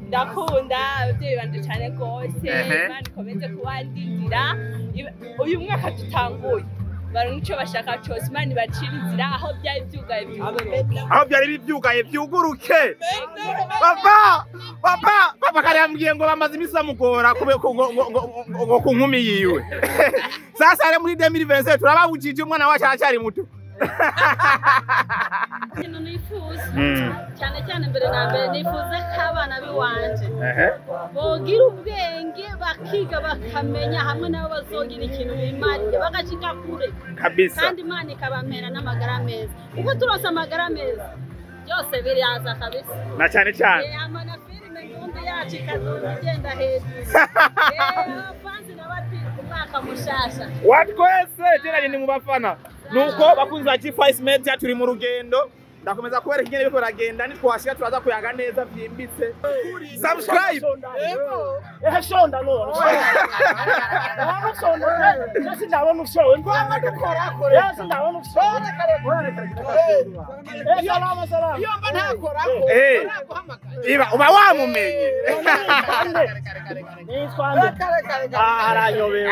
Ndakunda ababyeyi banje cyane rwose. Imana ikomeze kubandindira. Uyu mwaka dutanguye baronka icyo bashaka cyose, Imana ibacira inzira aho byari byugaye byuguruke. Aho byari byugaye byuguruke. Papa, papa, papa kare yambwiye ngo bamaze iminsi bamugora ngo ku nkumi yiwe. Sasa rero muri 2027 turababujije, umwana wacu aracyari muto. Ikintu nifuza cyane cyane, mbere na mbere, nifuza ko abana b'iwanje bogira ubwenge, bakiga, bakamenya, hamwe nabo bazogira ikintu bimariye, bagashika kure. Kandi Imana ikabamera n'amagara meza, kuko turonse amagara meza byose biraza kabisa. Na cyane cyane. Hama na filime ndundi yacu ikazoza igenda hejuru. Abafanzi nabo ati umwaka mushasha. Wa twese jeranye ni mu bafana. Nuko bakunzi ba G5 Media, turi mu rugendo, ndakomeza kubereka ingene biriko biragenda. Nitwashika turaza kuyaga neza vyimbitse. Subscribe. Ehe, shonda no. Ndabona ushonda. Sasa ndabona ushonda. Sasa ndabona ushonda. Eh, salama salama. Iyo mba ntakorako. Iba uba wamumenye. Nitwa nde? Ah, aranyobewe.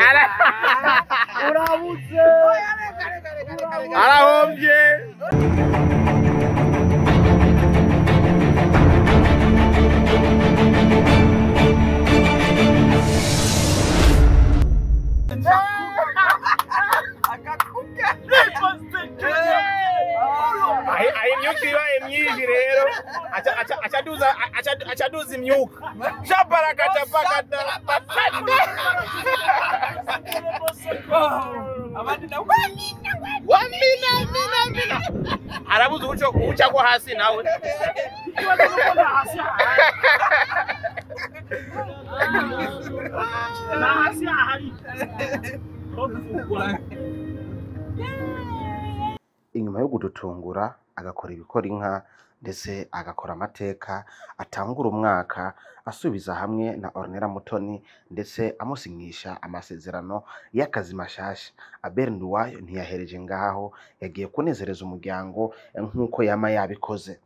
Urabutse. Arahombye. Aho imyuka ibaye myinshi rero aca aduza imyuka shabarakata pakata. Abandi nawe. Wamina mina mina arabuze uco uca ko hasi nawe. Ikibazo nuko nta hasi hahari. Nta hasi hahari. Ho kuvugwa. Inyuma yo kudutungura agakora ibikora inka, ndetse agakora amateka, atangura umwaka asubiza hamwe na Ornella Mutoni, ndetse amusinyisha amasezerano y'akazi mashasha, Abel Nduwayo ntiyahereje ngaho, yagiye kunezereza umuryango nk'uko yama yabikoze.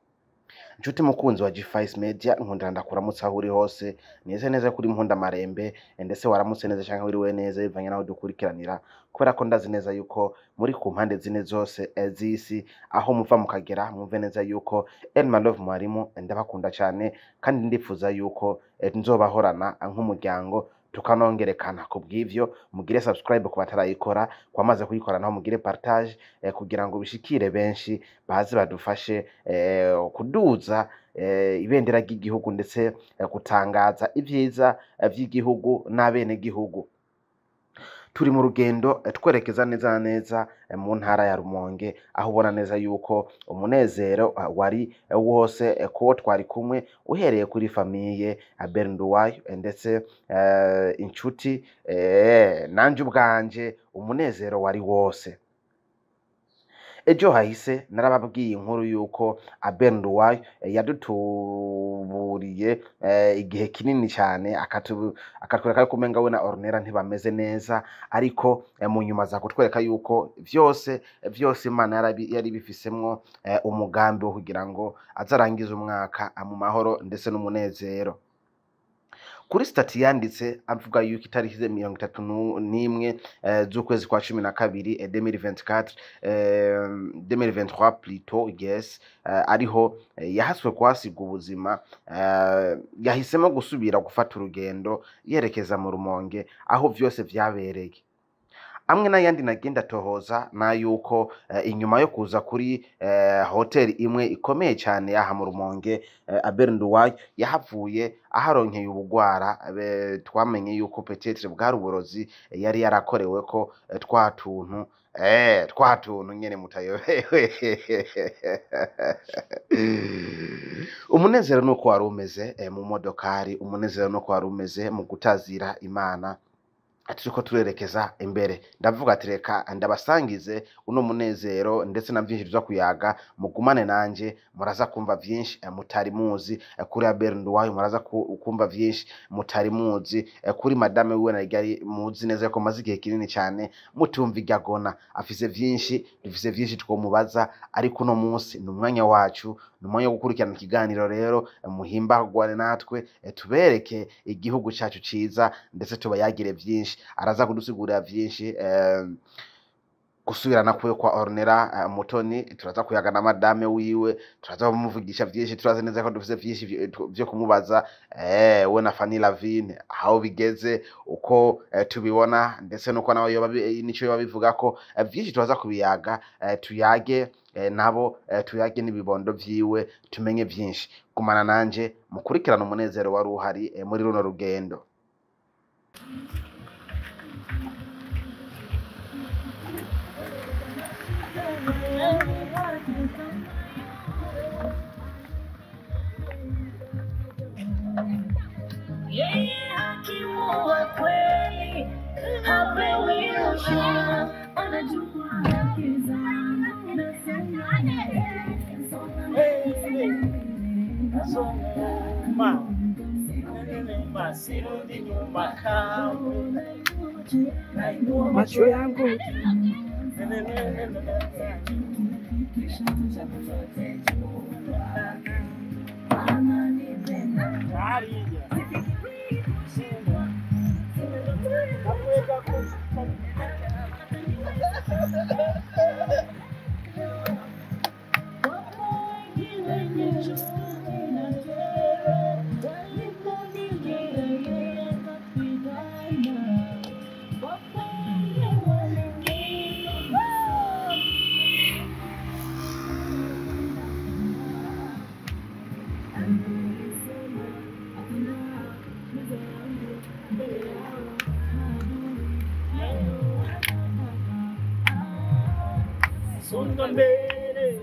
Nshuti mukunzi wa G5 Media, nkundira ndakuramutsa aho uri hose, nize neza kuri Mpunda Marembe, ndetse waramutse neza canke wiriwe neza bivanye naho dukurikiranira, kubera ko ndazi neza yuko muri ku mpande zine zose z'isi, aho muva mukagera, mwumve neza yuko Elma Love Mwarimu ndabakunda cyane, kandi ndifuza yuko nzobahorana nk'umuryango tukanongerekana. Ku bw'ivyo mugire subscribe ku batarayikora, kwamaze kuyikora naho mugire partage kugira ngo bishikire benshi, baze badufashe kuduza ibendera ry'igihugu, ndetse gutangaza ibyiza vy'igihugu n'abenegihugu. Turi mu rugendo twerekeza neza na neza mu ntara ya Rumonge, aho ubona neza yuko umunezero wari wose kuwo twari kumwe, uhereye kuri famille Abel Nduwayo ndetse inshuti, nanje ubwanje umunezero wari wose. Ejo hahise narababwiye inkuru yuko Abel Nduwayo yadutuburiye igihe kinini cyane, akatwereka yuko umenga we na Ornella ntibameze neza, ariko mu nyuma aza kutwereka yuko vyose vyose Imana yari bifisemwo umugambi wo kugira ngo azarangize umwaka mu mahoro ndetse n'umunezero. Kuri statut yanditse avuga yuko itariki 31 z'ukwezi kwa 12 2024, 2023 plutôt, yes, ariho yahaswe kuhasiga ubuzima, yahisemo gusubira gufata urugendo yerekeza mu Rumonge aho vyose vyabereye. Amwe n'ayandi nagenda tohoza na yuko inyuma yo kuza kuri hoteli imwe ikomeye cyane yaha mu Rumonge, Abel Nduwayo yahavuye aharonkeye ubugwara twamenye yuko peut-être bwari uburozi yari yarakorewe ko twa tuntu twa tuntu nyene mutayobewe. Umunezero nuko wari umeze mu modokari, umunezero nuko wari umeze mu gutazira Imana. turiko turerekeza imbere. Ndavuga ati reka ndabasangize uno munezero ndetse na vyinshi tuza kuyaga, mugumane nanje muraza kumva vyinshi mutari muzi kuri Abel Nduwayo, muraza kumva vyinshi mutari muzi kuri madame wiwe na rigari muzi neza ko maze igihe kinini cyane mutumva iryagona, afise vyinshi, dufise vyinshi twomubaza, ariko uno munsi ni umwanya wacu, ni umwanya wo gukurikirana ikiganiro. Rero muhimbagwane natwe, tubereke igihugu cyacu ciza ndetse tubayagire vyinshi. Araza kudusigurira vyinshi gusubirana kwe kwa Ornella Mutoni, turaza kuyaga na madame wiwe, turaza kumuvugisha vyinshi, turazi neza ko dufise vyinshi vyo kumubaza we na Fanny Lavine aho bigeze, uko tubibona ndetse nuko nawe yoba nico yoba bivugako, vyinshi turaza kubiyaga, tuyage nabo, tuyage n'ibibondo vyiwe, tumenye vyinshi. Gumana nanje mukurikirana umunezero wari uhari muri runo rugendo. Yeye hakimu wa kweli, hapewi rushwa, anajua haki zangu na Nyuma, sirudi nyuma kamwe, nainua macho yangu Songa mbele,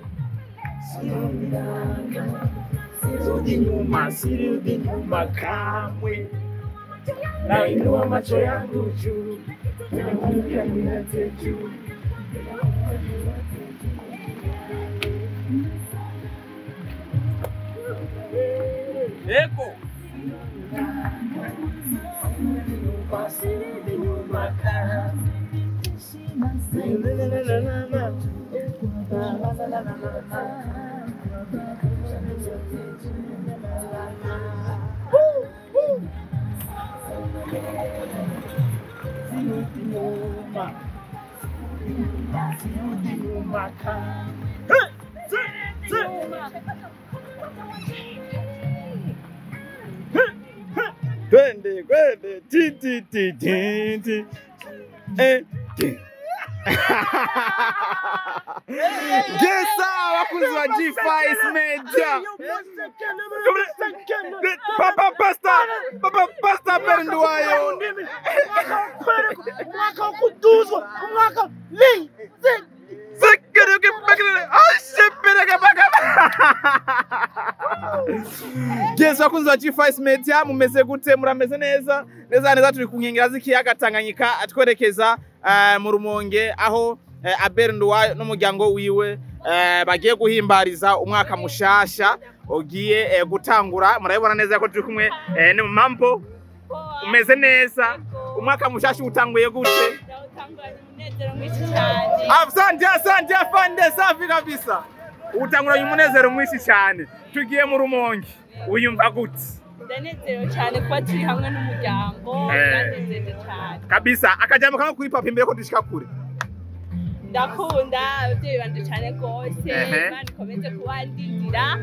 sirudi nyuma, sirudi nyuma kamwe, nainua macho yangu juu, niweke juu. Eko sirudi nyuma kamwe. Twende kwende ti ti ti ti ti ti. Gesa abakunzi ba G5 Media. Papa Pastor Abel Nduwayo. Umwaka wo kuduzwa, umwaka li Gesa abakunzi ba G5 Media, mumeze gute? Murameze neza? Neza neza, turi ku nkengera z'ikiyaga Tanganyika atwerekeza mu Rumonge aho Abel Nduwayo n'umuryango wiwe bagiye guhimbariza umwaka mushasha ugiye gutangura. Murabibona neza ko turi kumwe ni Mambo. Umeze neza? Umwaka mushasha utanguye gute? Asante asante afande, safi kabisa. Utanguranye umunezero mwinshi cyane. Tugiye mu Rumonge, uyumva gute? Ndanezerewe cyane kuba turi hamwe n'umuryango, ndanezerewe cyane kabisa. Akajambo kamwe kuri papa imbere ko dushika kure. Ndakunda ababyeyi banje cyane gose, Imana ikomeze kubandindira.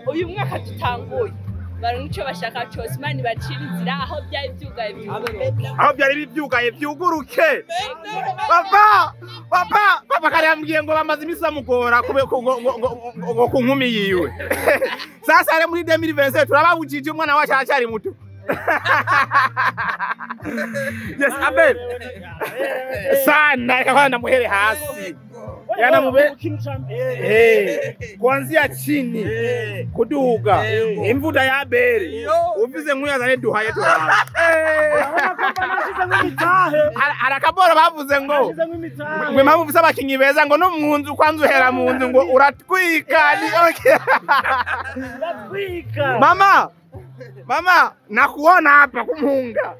Uyu mwaka dutanguye baronke ico bashaka cose, Imana ibacire inzira aho byari vyugaye vyuguruke, aho byari byugaye vyuguruke. Papa kare yambwiye ngo bamaze iminsi bamugora ngo ku nkumi yiwe. Sasa rero muri 2027 turababujije, umwana wacu aracyari muto. Yes, Abel sana, reka ndamuhere hasi. Yana kuanzia chini kuduga imvuta ya beri uvize nkuya zane duhaye tuhaye arakabora bavuze ngo ngwe mpamvu ufise abakinyi beza ngo no munzu kwanza uhera munzu ngo uratwika ni okay. Uratwika mama mama nakuona hapa kumuhunga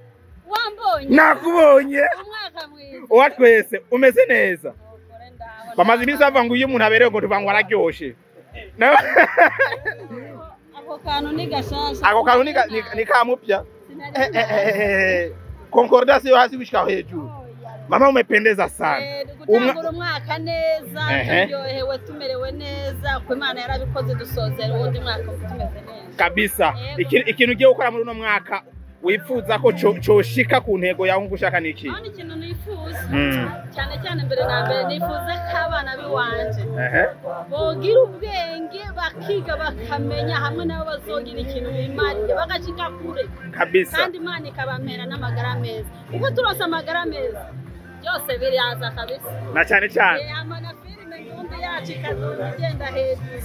wambonye nakubonye umwaka mwiza watwese umeze neza. Bamaze iminsi bavuga ngo iyo umuntu aberewe ngo tuvuga ngo araryoshe. Ako kantu ni gashasha. Ako kantu ni kamupya. Concordance yo hasi gushika hejuru. Mama umependeza sana. Gutangura umwaka neza, turyohewe tumerewe neza, ko Imana yarabikoze dusozera uwundi mwaka tumeze neza. Kabisa. Ikintu ugiye gukora muri uno mwaka wifuza ko coshika ku ntego yawe ngushaka niki? None ikintu nifuza cyane cyane mbere na mbere nifuza ko abana biwanje bogira ubwenge bakiga bakamenya hamwe nabo bazogira ikintu bimariye bagashika kure kabisa, kandi Imana ikabamera n'amagara meza, kuko turose amagara meza byose biraza kabisa. Na cyane cyane amana filime ndundi yacu ikazona igenda hejuru.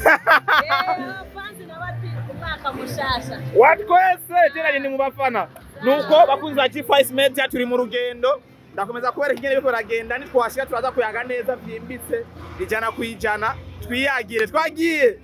Abafanzi nabati umwaka mushasha watwese jeranye ni mu bafana. Nuko bakunzi ba G5 Media turi mu rugendo, ndakomeza kubereka ingene biriko biragenda, nitwashika turaza kuyaga neza vyimbitse 100% twiyagire twagiye.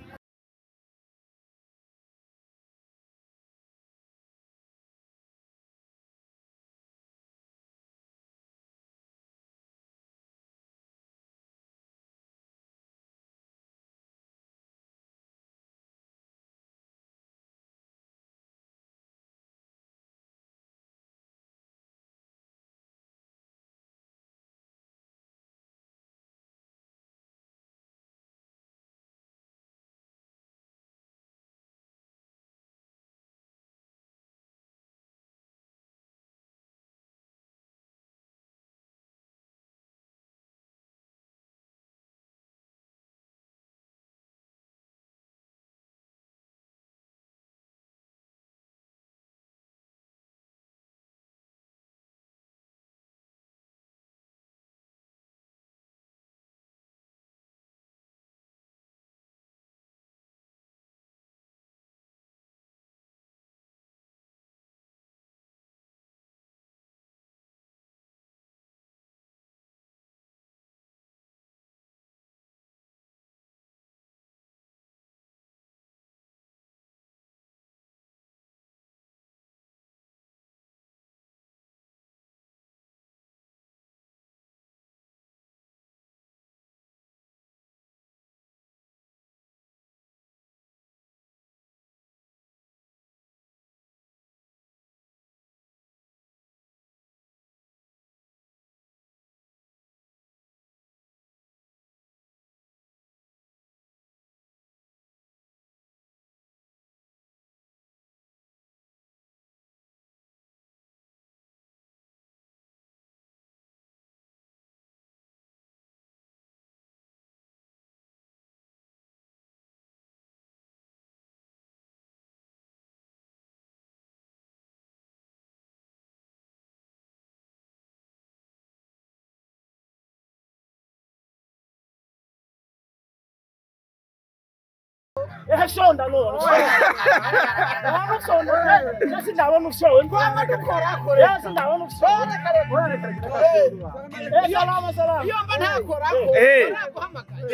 Shonda no.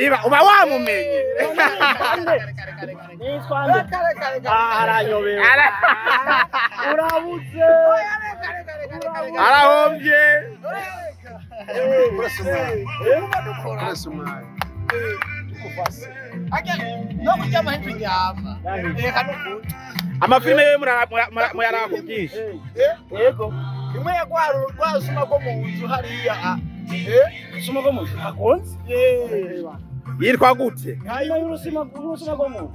Iba uba wamumenye. Urabuze. Arahombye. Amafilme yo murara kubwisha. Yego. Imwe rwasuma ko mu nzu hariya. Suma ko mu nzu akonze? Yitwa gute? Hayo y'urusima urusima ko mu.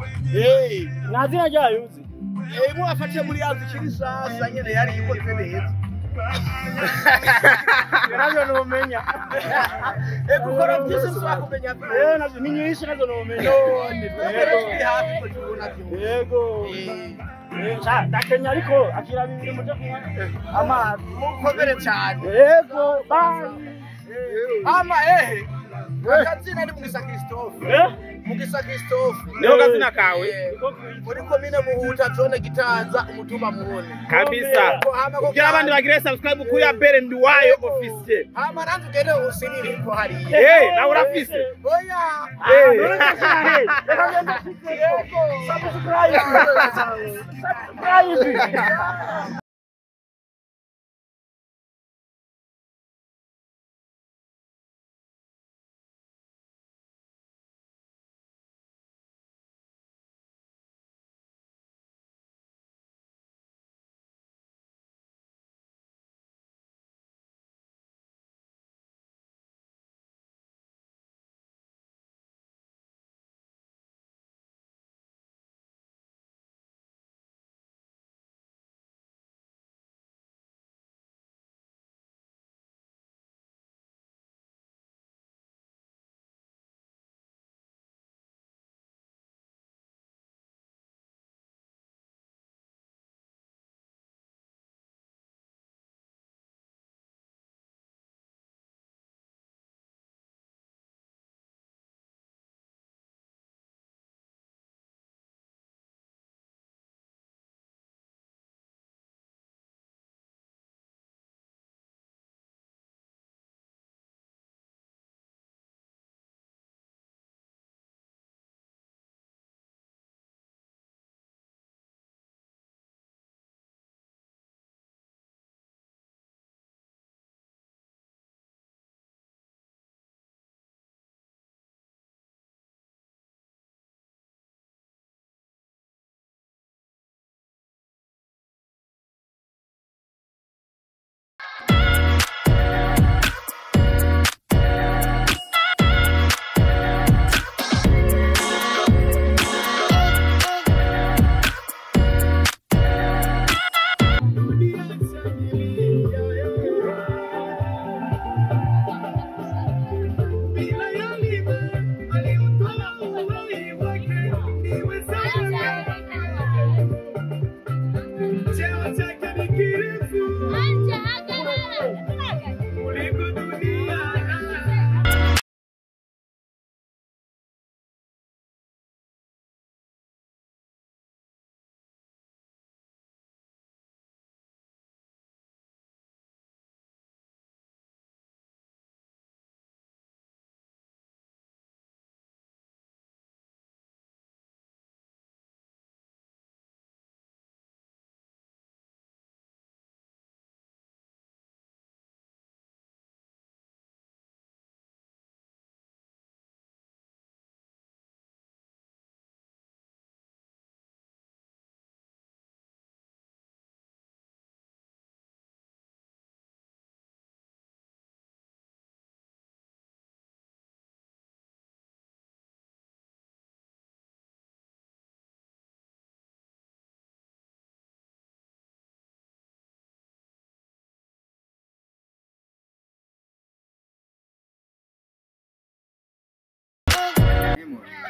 Nta zina ryayo uzi. Imwe afatiye muri yazo kiri sasa nyene yari ikoze neza. Navyo numenya. Gukora byose siwakumenya. Navyo ni nyinshi nazo numenya. Yego. Ndakenya ariko akira bibiri muje kunywa amazi. Mukomere cyane. Yego. Bye. Ama ehe. Akazina ni Mugisa Christophe. Mugisa Christophe. Niho kazina kawe. Muri komine Muhuta zone Gitanza umutumba Muhone. Kabisa. Kugira abandi bagire subscribe kuri Abel Nduwayo officiel. Hama nanzu gende usirire ko hariya. Eh, nawe urafise. Oya. Eh. Subscribe. Subscribe.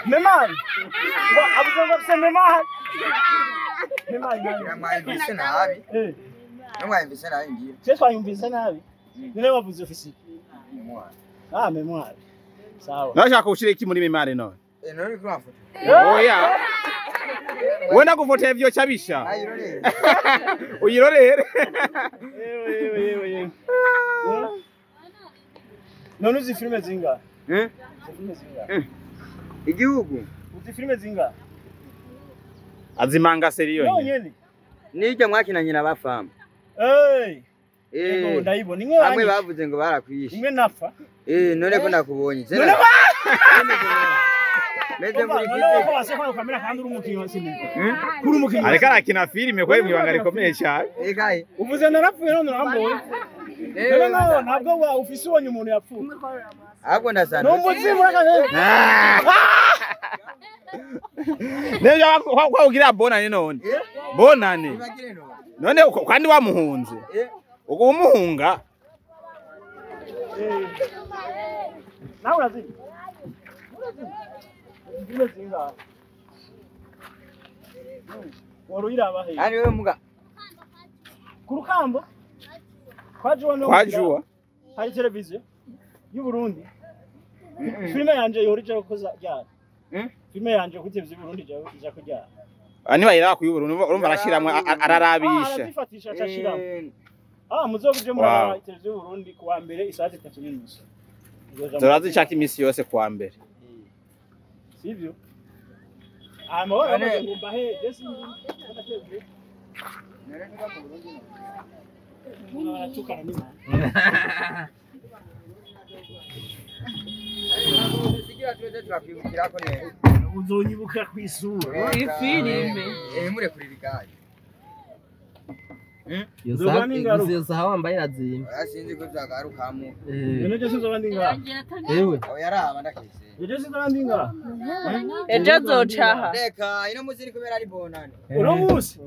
Memar. Abuze memar. Memar. Mwayumvise nabi. Mwayumvise nabi ngiye. Je twayumvise nabi. None wavuze ofisi. Memoire. Ah, memoire. Sawa. Nashaka ushire iki muri memare none? Eh, none ko wafoto. Oya. Wenda gufotera ivyo cabisha. Ayirorere. Uyirorere. Yewe yewe yewe. None uzi filme zinga? Eh? Filme zinga. Igihugu. Uzi filme zinga? Azimanga seriyo nyene. Nijya mwakinanye na bafamu. Eh. Eh, ndayibona imwe bamwe bavuze ngo barakwishe. Imwe napfa. Eh, none ko nakubonye. Meze muri none ko waseka kamera kandi uri umukinyi wa sinema. Kuri umukinyi. Ariko arakina filime kwa mwibanga rikomeye cyane. Eh kai. Uvuze narapfuye none urambonye. None nawe ntabwo wa ufise ubonye umuntu yapfuye. Ahubwo ndasana. No muzimu raka. Nejo kwa ugira bonane none. Bonane. None kandi wamuhunze. Uko umuhunga. Nawe urazi. Filme zinga. Wari uyiraba he? Ari wewe muga. Ku Rukambo? Kwa Juwa no. Kwa Juwa. Hari televiziyo y'u Burundi. Filime yanje ihora ija gukoza ryari? Filime yanje kuri televiziyo Burundi ija kuryara. Niba iraba ku y'Uburundi urumva arashiramwe ararabisha. Arazifatisha acashiramo. Muzobuje muri televiziyo Burundi kuwa mbere isaha 3:30. Turazishaka imisi yose kuwa mbere. Sivyo? Amahoro ngumba he jesi uzonyibuka kwisura ifilime mure kuri bigaye iyo saha wambaye irazimba sinzi ko byagarukamo ejo sinzoba ndi ngaha ewe yaraba ndakese ejo sinzoba ndi ngaha ejo azocaha reka ino munsi ni kubera ari bonane uno munsi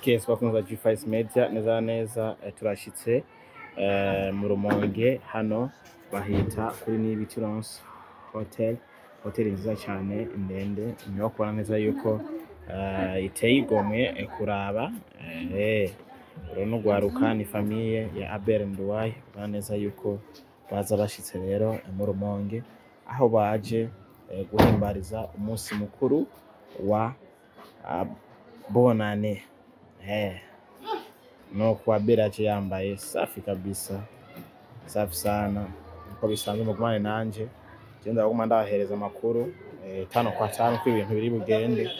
Kesi bakunze G5 Media neza neza turashitse mu Rumonge hano bahita kuri Nibiturance Hotel, hotel nziza cyane ndende niyo kubona neza yuko iteye igomwe kuraba uru rwaruka ni famille ya Abel Nduwaye ubona neza yuko baza bashitse rero mu Rumonge aho baje guhimbariza umunsi mukuru wa Bonane. No kwa Beraje yambaye safi kabisa, safi sana uko bisanzwe. Mugumane nanje je ndaguma ndabahereza amakuru 5 kwa 5 ko ibintu biri bugende.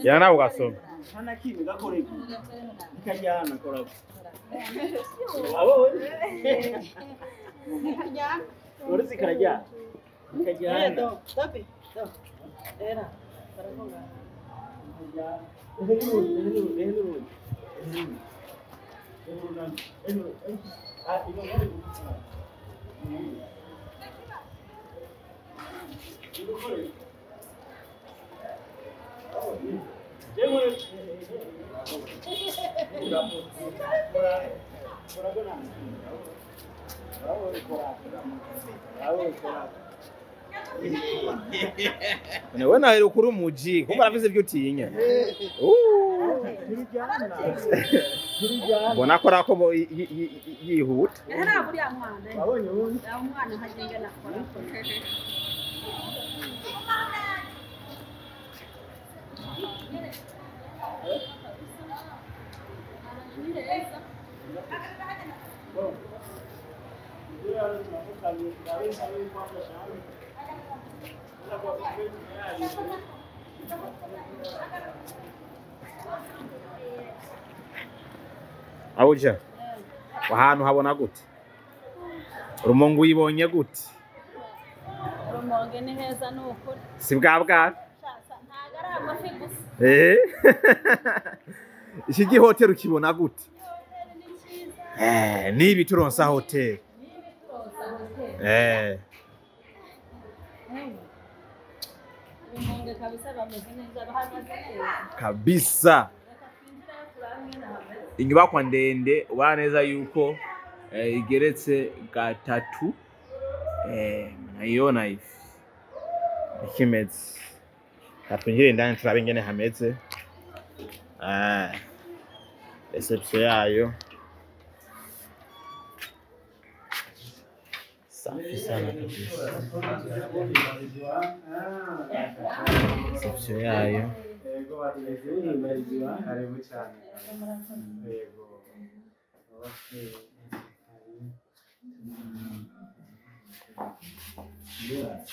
Yana ugasoma. Nta kimwe gakoreka. Kajyana korako. Wabonye? Kajyana. Uretse karajyana. Kajyana. Stop. Era. Baravuga. Wewe nawe ukuri umuji kumva aravuze ibyo utinya. Mbona ko rako yihuta. Era buriya mwana. Wabonye ubundi. Umwana hagenge nakora. Abuja, ahantu habona gute? Rumonge uyibonye gute? Rumonge ni heza ni ukuri. Si bwa bwana? Ntago ari amafi gusa. Iki gihoteli ukibona gute? Nibi turonsa hoteli. Rumonge kabisa bameze neza, bahagaze neza. Kabisa. Inyubakwa ndende ubona neza yuko igeretse gatatu, naiona hivi ikimeze. Twinjire indani turabe ingene hameze. Reception yayo safi sana kabisa. Reception yayo Yeah.